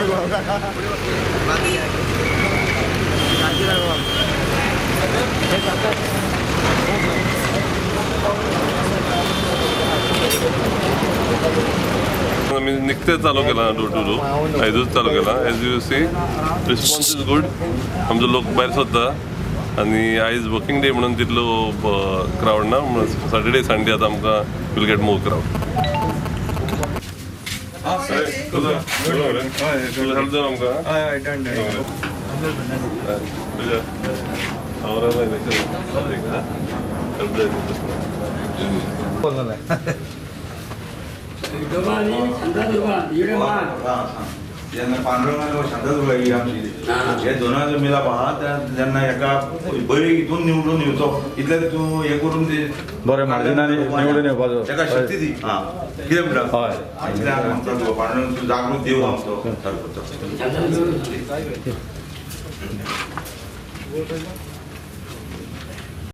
आमी निकतेच चालू केला डोर टू डोर, आयजूच चालू केला. As you see, response is good. आमचो लोक भायर सोदता आनी आयज वर्किंग डे म्हणून तितलो क्रावड ना, म्हणून सॅटर्डे संडे आतां आमकां will get more crowd. Help जाता आमकां. तुज्या हेल्प जाय. जेन्ना पांडुरंगान शांतादुर्गा ही आमची हे दोनांचो मिलाप आहा, तेन्ना हेका बरी हितून निवडून येवचो इतले तूं हें करून ते बरें मार्जिनान निवडून येवपाचो तेका शक्ती दी. आं, कितें म्हणटा? हय. इतलें आमी मागता तुका पांडुरंग, तूं जागृत देव आमचो सारको.